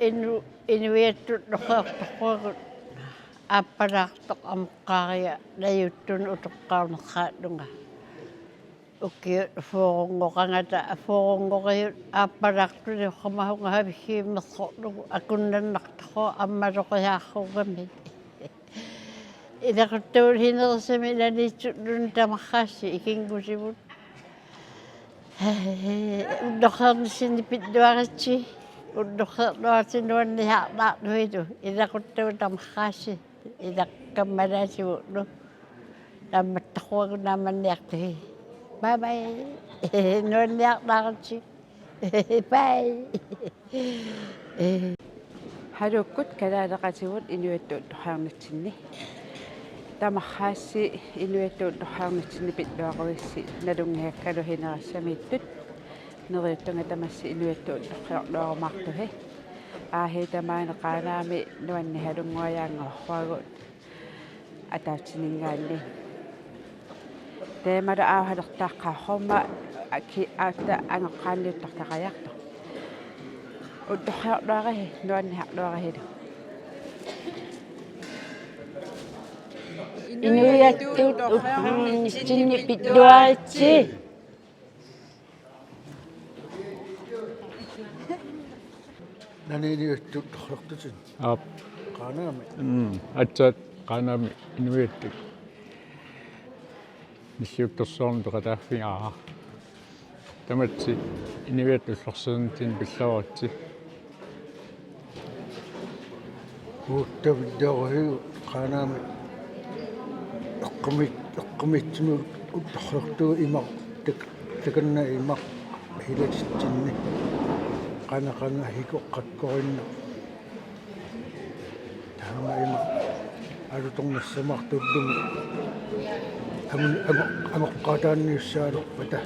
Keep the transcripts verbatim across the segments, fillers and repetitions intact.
inu-, inuiattut ullorsiortorsuagut aappalaartoq amoqqaaria najuttunut utoqqaarnersaallunga. Ukiut fyrrenngoqangata, fyrrenngoriut aappalaartut ullorsimasavunga savissuummersorlugu akunnannartorsuaq ammaloqiaarsuugami. Ilaquttavut sinerissami naniitsulluni tamarsuussi ikinngutivut. Ullorsiornitsinni pilluaritsi. Ullorsiorluaritsi nuannisaarnaarluilu. Ilaquttavut tamarsuussi. Ilaqqimmalaatigut. Naammattorsuagut naammanniartui. Bye bye. Nuannisaarnaaritsi. Bye. Haluukkut kalaaleqatigut inuiattut ullorsiornitsinni. Tamarsuussi inuiattut ullorsiornitsinni pilluaquissi nalunngikkalu sinerissamiittut. Neriuttunga tamassi inuiattut ullorsiorluarumaartusi. Aasiit tamaani Qaanaami nuannisalunnguajaanngoruagut ataatsiminngaanniit. Taamalu aavalertaaqqaaruma aki aatsaat angajoqqaanniittartaqajaartoq. Ullorsiorluarisi, nuannisaarluarisilu. Inuiattut ullorsiornitsinni pilluaritsi. Nani inuiattut ullorsiortutut? Aap. Qaanaami. Mm, aatsaat Qaanaami inuiattut. Nissiuttorsuarmik peqataaffigaara. Tamassi inuiattut ullorsiornitsinni pilluaritsi. Uagut pilluaqusiuk Qaanaami eqqumiit-, eqqumiitsunik ullorsiortugut imaq tak-, takanna imaq hilatitsinni. Qanga qanga hikoqqakkorinnaq. Taama ima alutornassamaartuulluni. Amun-, amu-, amoqqaataanniussaalerpata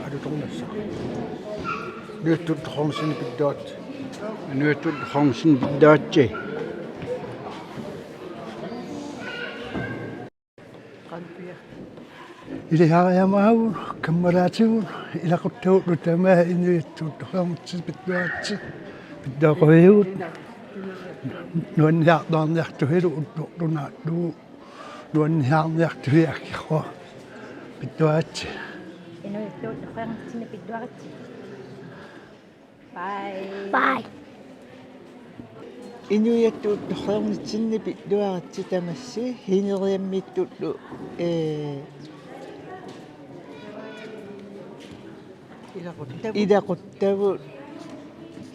alutornassaq. Inuiattut ullorsiornitsinni pilluaritsi. Inuiattut ullorsiornitsinni pilluaritsi. Ilisariaqarpugut, kammalaatigut, ilaquttavullu tamaasa inuiattut ullorsiornitsinni pilluaritsi, pilluaqusiuk, nuannisaarluarniartusilu ullorlu naallugu, nuannisaarniartusiaq, pilluaritsi. Inuiattut ullorsiornitsinni pilluaritsi. Bye. Bye. Inuiattut ullorsiornitsinni pilluaritsi tamassi, sineriammiittullu, ee, ilaquttavut. Ilaquttavut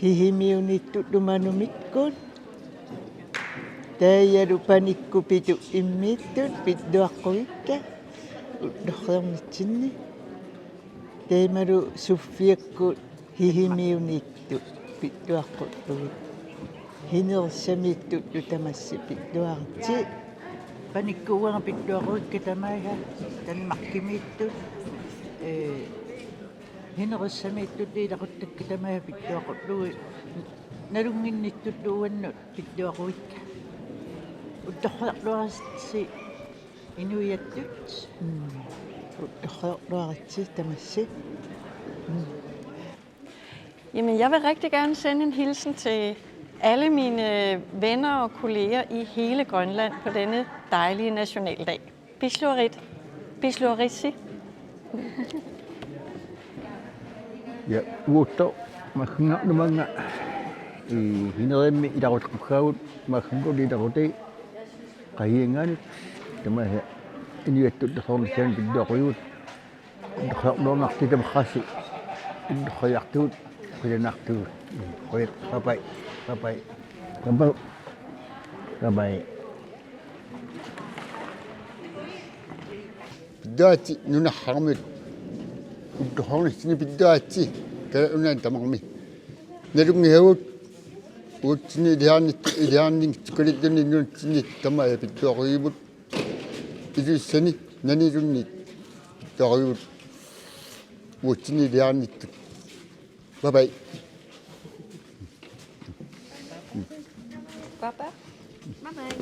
Sisimiuniittullu Manumikkut. Taavalu panikkut pitut immiittut pilluaqquikka ullorsiornitsinni. Taamalu Suffiakkut Sisimiuniittut pilluaqqullugit. Sinerissamiittullu tamassi pilluaritsi. Panikkut uanga pilluaqquikka tamaasa Danmarkimiittut. Ee, sinerissamiittullu ilaquttakka tamaasa pilluaqqullugit. Nalunnginnittullu uannut pilluaqquikka. Ullorsiorluaritsi inuiattut. Mm. Ullorsiorluaritsi tamassi. Mm. Jamen, jeg vil rigtig gerne sende en hilsen til alle mine venner og kolleger i hele Grønland på denne dejlige nationaldag. Pisluarit. Pisluaritsi. Ja, uutto, massinga numanga, i, hineriammi ilaquteqqussaagut, massinga ilaquti, qajiangaanut, tamaasa, inuiattut ullorsiornitsinni pilluaqqusiuk, ullorsiorluarnartut tamarsuussi, ullorsiartugut, qilanaartugut, qujanaq, bye bye, bye bye, bye bye, bye bye. Pilluaritsi nunarsuarmiut ullorsiornissinni pilluaritsi Kalaallit Nunaanni tamarmi. Nalunngisagut uatsinnut ilisaarnit-, ilisaarnitsinni Kalaallit Nunaanni nunatsinni tamaasa pilluaqutigivut. Ilulissani naniluunniit pilluaqutigivut uatsinnut ilisaarnittut. Bye bye. Bye bye. Bye bye.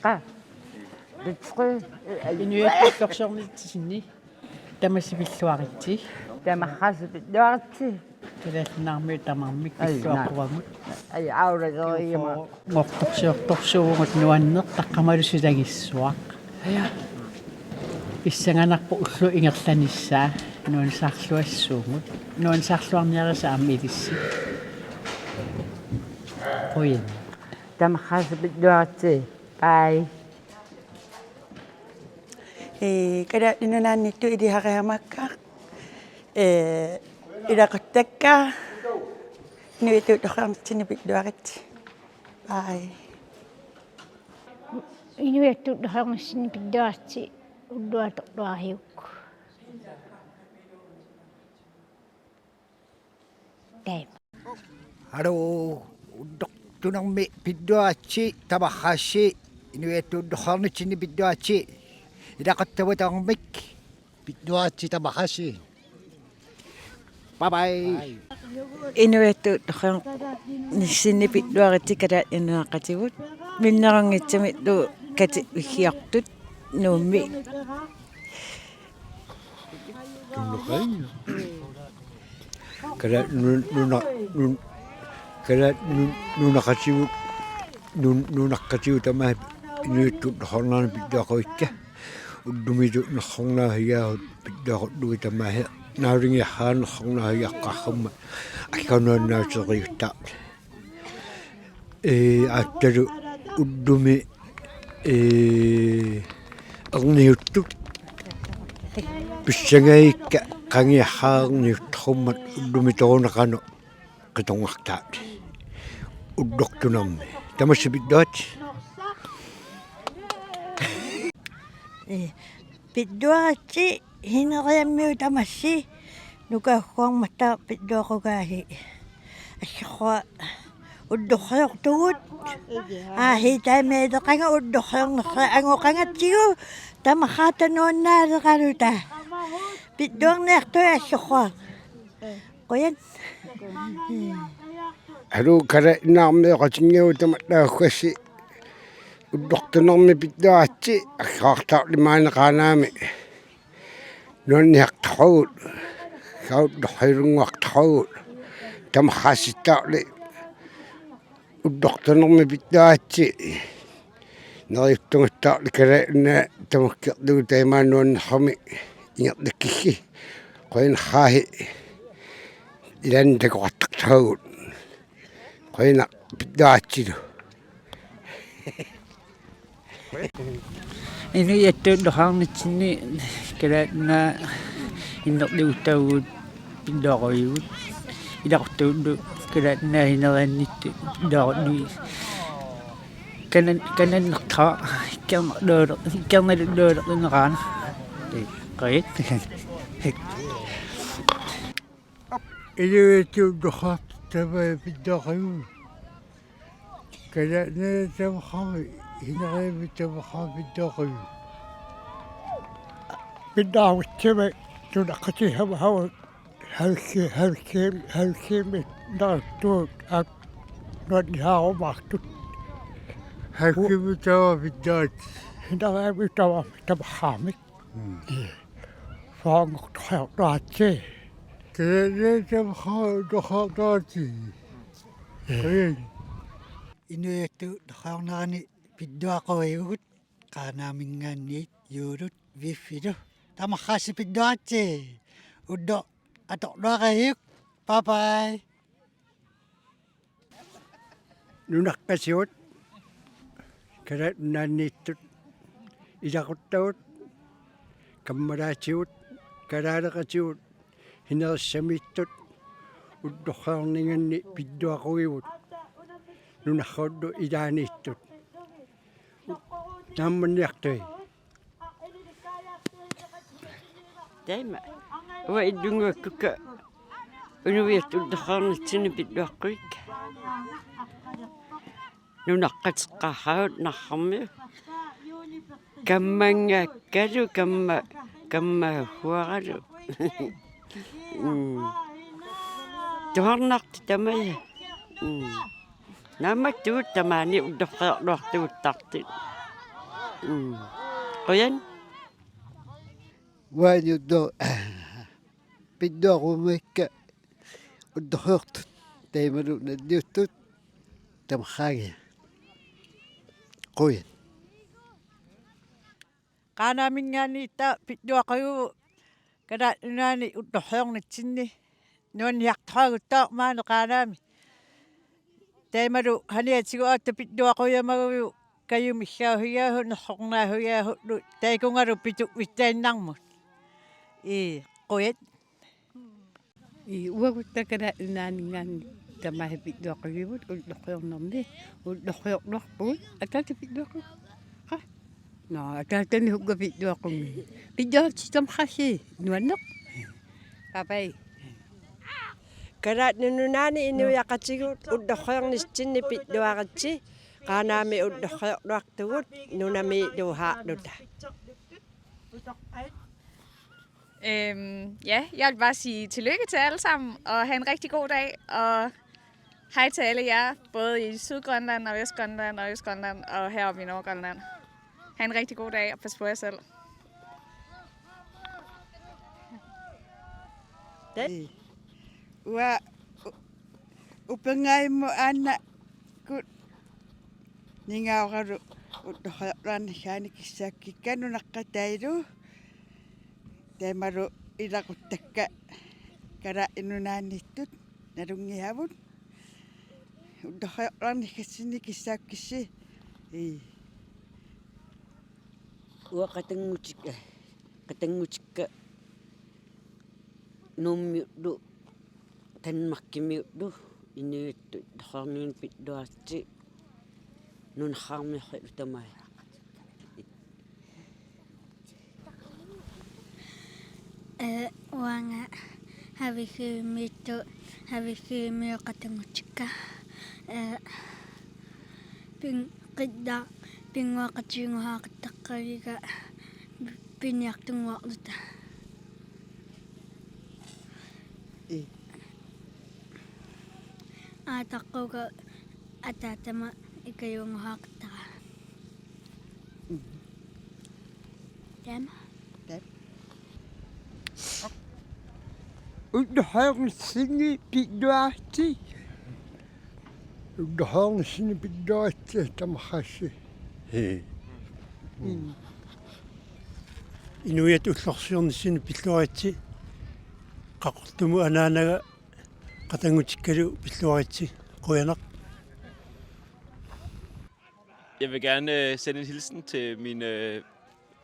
Qa. Bitskø. Inuiattut ullorsiornissinni. Tamassi pilluaritsi. Tamarsi pilluaritsi. Kalaallit Nunaanni tamarmik. Ai, pilluaqquagut. Ai, aula doriima. Ngoqqorsiortorsuuvugut nuanneq taqqamalu silagissuaq. Ja. Pissanganarpoq ulloq ingerlanissaa nuannisarluassuugut. Nuannisarluarniarisi aamma ilissi. Qujan. Tamarsi pilluaritsi. Bye. Ee, Kalaallit Nunaanniittut ilisariaqarama. Ee, ilaquttakka. Inuiattut ullorsiornissinni pilluaritsi. Bye. Inuiattut ullorsiornissinni pilluaritsi ulloq atorluariuk. Taima. Hallo, ullorsiornermi pilluaritsi tamarsi, inuiattut ullorsiornissinni pilluaritsi, ilaquttagut tamarmik. Pilluaritsi tamarsi. Bye bye. Inuiattut ullorsiornissinni pilluaritsi Kalaallit Nunaaqatigut. Minnerunngitsumillu katit viggiortut Nuummi. Tunneqarpoq. Kalaallit nun-, nuna-, nun-, Kalaallit nun-, nunaqqatigut, nun-, nunaqqatigut tamaasa inuiattut ullorsiornermi pilluaqqutikka. Ullumilu nersornaasigaavut pilluaqqutigit tamaasa. Naalingiarsaarnersornaasigaqqaarummat. Akkanuannaateriuttaa. Ee, aatsalu ullumi, ee, erniuttut. Pissangagikka qangiarsaarniuttorummat ullumi toruneqanu qitornartaat. Ullorsiornermi. Tamassi pilluaritsi. Ee, pilluaritsi Hineriammiut tamassi nukaagguarmata pilluaqqugaasi. Assorsuaq ullorsiortugut. Aa, hiitaamialeqanga ullorsiornersi angoqangatsigu tamarsi nuannaaleqaluta. Pilluarniartugut assorsuaq. Qujan. Hallo, Kalaallit Nunaanni oqaatinngilagut tamatta taakkuassi ullorsiornermi pilluaritsi, aqqaartarlimaani Qaanaami. Nuanniartarugut, ullorsiorluartarugut, tamarsittaarli ullorsiornermi pilluaritsi. Neriuttunguttarli Kalaallit Nunaat tamakkerlugu taima nuannersornermi ingerlakkissi. Qujanarsuaq ilaanni takoqartartarugut. Qujanaq pilluaritsilu. Inuiattut ullorsiornissinni Kalaallit Nunaat innerliuttagut pilluaqqutigivut. Ilaquttagullu Kalaallit Nunaat Hineriannittut pilluaqqutigivut. Kanan-, kanannertaa ikkernerluuler-, ikkernerluulerneqaana. Qajat. Inuiattut ullorsiortut tamaasa pilluaqqutigivut. Kalaallit Nunaanni tamarmi, Hineriammi tamarmi pilluaqqutigivut. Pinnaavitsimi nunaqqatigisagut halki-, halki-, halkiimi naattuut aap nuannisaarumaartut. Halkiimi tamaasa pilluaritsi. Hineriammi tamaasa tamarmi. Mm. Ii. Faangortorsiorluaritsi. Kalaallit Nunaanni tamarmi ullorsiorluaritsi. Ii. Qujan. Inuiattut ullorsiornerani pilluaqqutigivut Qaanaaminngaanniit Juulut Viffilu. Tamarsi pilluaritsi. Ulloq atorluariuk. Bye bye. Nunaqqatigut, Kalaallit Nunaanniittut, ilaquttagut, kammalaatigut, kalaaleqatigut, Hinerissamiittut, ullorsiorninganni pilluaqqutigivut, nunarsuullu ilaaniittut. Naammanniartui. Taama. Uanga illunnguakkukka inuiattut ullorsiornitsinni pilluaqquakka. Nunaqqateqqaarput narrarmiut. Kammanngakkalu kamma kammahuaralu. Mm. Tuarnarti tamaja. Mm. Naammattugut tamaani ullorsiorluartugut tartut. Mm. Qujan. Uani ullo- Pilluaqquakka ullorsiortut taamalu nalliuttut tamarmik. Qujan. Qaanaaminngaanniit pilluaqquagut Kalaallit Nunaanni ullorsiornitsinni nuanniartoraagut taamaani Qaanaami. Taamalu saniatigut aatsaat pilluaqquiamaguit kajumissaahujaasut nersornaahujaasut taakkunanngalu pituvittainnarmut. Ii, qujan. Ii, uagut Kalaallit Nunaanninngaanniit tamaasa pilluaqquagut ullorsiornermi, ullorsiorluarpugut, ataaseq pilluaqquagut. Qa? Nå, ataaseq taanna hukka pilluaqquagut. Pilluaqquagut tamarmik nuanneq. Bye bye. Kalaallit Nunaanni inuiaqatigiit ullorsiornitsinni pilluaritsi, Qaanaami ullorsiorluartugut nunamiiluusaarluta. Øhm, ja, jeg vil bare sige tillykke til alle sammen, og have en rigtig god dag, og hej til alle jer, både i Sydgrønland og Vestgrønland og Østgrønland og heroppe i Nordgrønland. Ha' en rigtig god dag, og pas på jer selv. Uanga u- upernavimmut aamma kut ningaoralu ullorsiorluarnissaannik kissaakkikka nunaqqataalu taamalu ilaquttakka Kalaallit Nunaanniittut nalunngisavut ullorsiorluarnissaannik kissaakkissi. Ii. Uanga qatanngutik-, qatanngutikka Nuummiullu, Danmarkimiullu, inuiattut ullorsiorninni pilluaritsi, nunarsuarmiorlu tamaasa. Ee, uanga Havisuummiittoq, Havisuummiut qatanngutikka. Ee, pin-, qillaq, pinnguaqatiginnguaqattaqqaviga piniartunnguarluta. Ii. Aataqquga ataatama ikajunnguaqattara. Mm. Taama. Taama. Ullorsiornitsinni pilluaritsi. Ullorsiornitsinni pilluaritsi tamarmik. Hee. Mm. Inuiattut ullorsiornitsinni pilluaritsi. Qaqortumut anaanaga qatanngutikkalu pilluaritsi. Qujanaq. Jeg vil gerne øh, sende en hilsen til mine øh,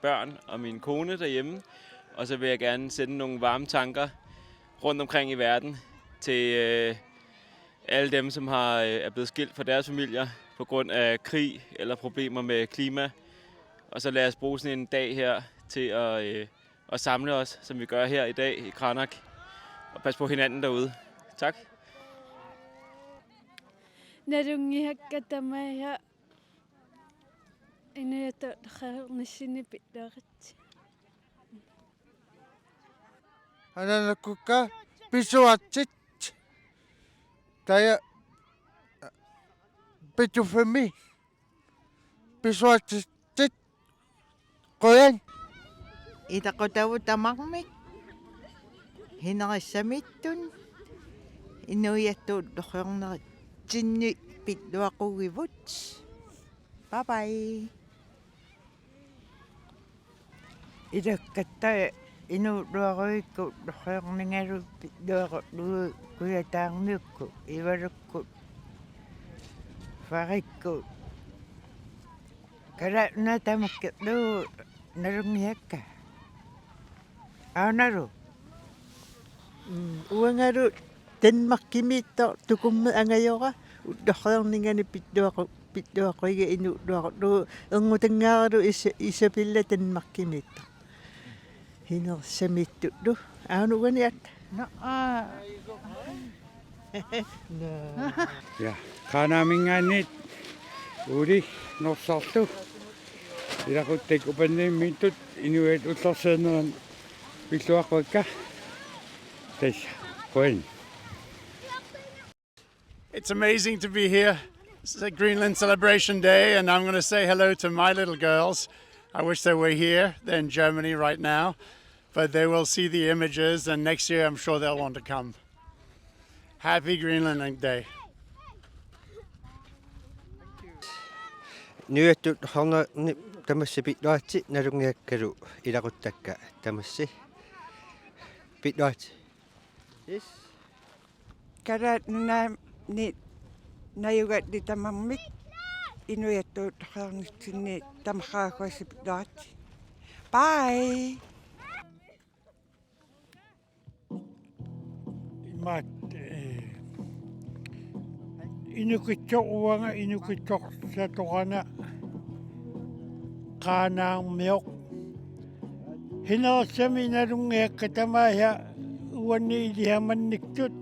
børn og min kone derhjemme. Og så vil jeg gerne sende nogle varme tanker rundt omkring i verden til øh, alle dem, som har, øh, er blevet skilt fra deres familier på grund af krig eller problemer med klima. Og så lad os bruge sådan en dag her til at, øh, at samle os, som vi gør her i dag i Qaanaaq, og passe på hinanden derude. Tak. Nalunngisakka tamaasa inuiattut ullorsiornitsinni pilluaritsi. Anaanakkukka pisuatsit. Taja pituffimmi pisuatsit. Qujan. Ilaqutavut tamarmik sinerissamiittut inuiattut ullorsiornitsinni pilluaqqugivut. Bye bye. Ilakkatta inuulluaruikku ullorsiorningalu pilluaqqullugit Kujataarmiukkut, Ivalukkut, Farikkut. Kalaallit Nunaat tamakkerlugu nalunngisakka. Aanalu. Mm, uangalu Danmarkimiittoq Tukummi angajora ullorsiorningani pilluaqu-, pilluaqquiga inuulluaqqullugit, ernutangaaralu Is-, Isabella Danmarkimiittoq. Hinersamiittullu. Aana uani aat. Naa. Ja Qaanaaminngaanniit Uuli Norsarlu ilaquttakka Upernavimmiittut inuiattut ullorsiorneranni pilluaqquakka. Tassa qujan. It's amazing to be here. It's a Greenland Celebration Day, and I'm going to say hello to my little girls. I wish they were here. They're in Germany right now, but they will see the images, and next year I'm sure they'll want to come. Happy Greenland Day. Inuiattut ullorsiornerni tamassi pilluaritsi, nalunngikkakka ilaquttakka tamassi pilluaritsi. Yes. Kalaallit Nunaanni najugallit tamarmik inuiattut ullorsiornitsinni tamarsuarsi pilluaritsi. Bye. Imaattoq, eh, Inukitsoq uanga Inukitsoqatorana Qaanaarmioq. Hinersami nalunngikkakka tamaasa uanni ilisamannittut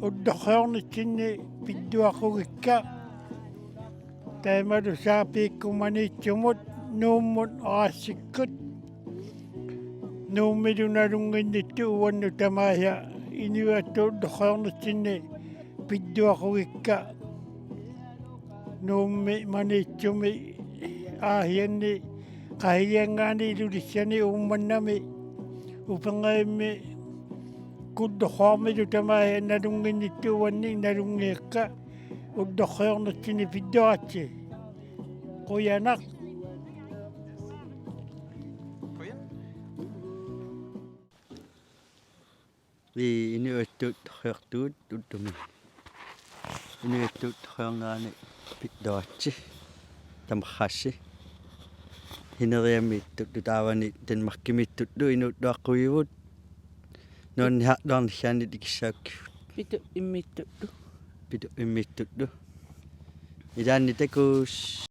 ullorsiornitsinni pilluaqqugikka. Taamalu Saapiikkut Maniitsumut Nuummut Raatsikkut Nuummilu nalunnginnittut uannut tamaasa inuiattut ullorsiornitsinni pilluaqqugikka. Nuummi Maniitsumi Aasianni Qasigiannguani Ilulissani Uummannami Upernavimmi Kullorsuarmilu tamaasa nalunnginnittut uannik nalunngikkakka ullorsiornitsinni pilluaritsi. Qujanaq. Inuiattut ullorsiortugut ullumi. Inuiattut ullorsiornerani pilluaritsi tamarsuarsi. Hineriamiittullu taavani Danmarkimiittullu inuulluaqquivut. Nuanniarluarnissaannik ikissaakkigut. Pituffimmiittullu. Pituffimmiittullu. Ilaanni takuss.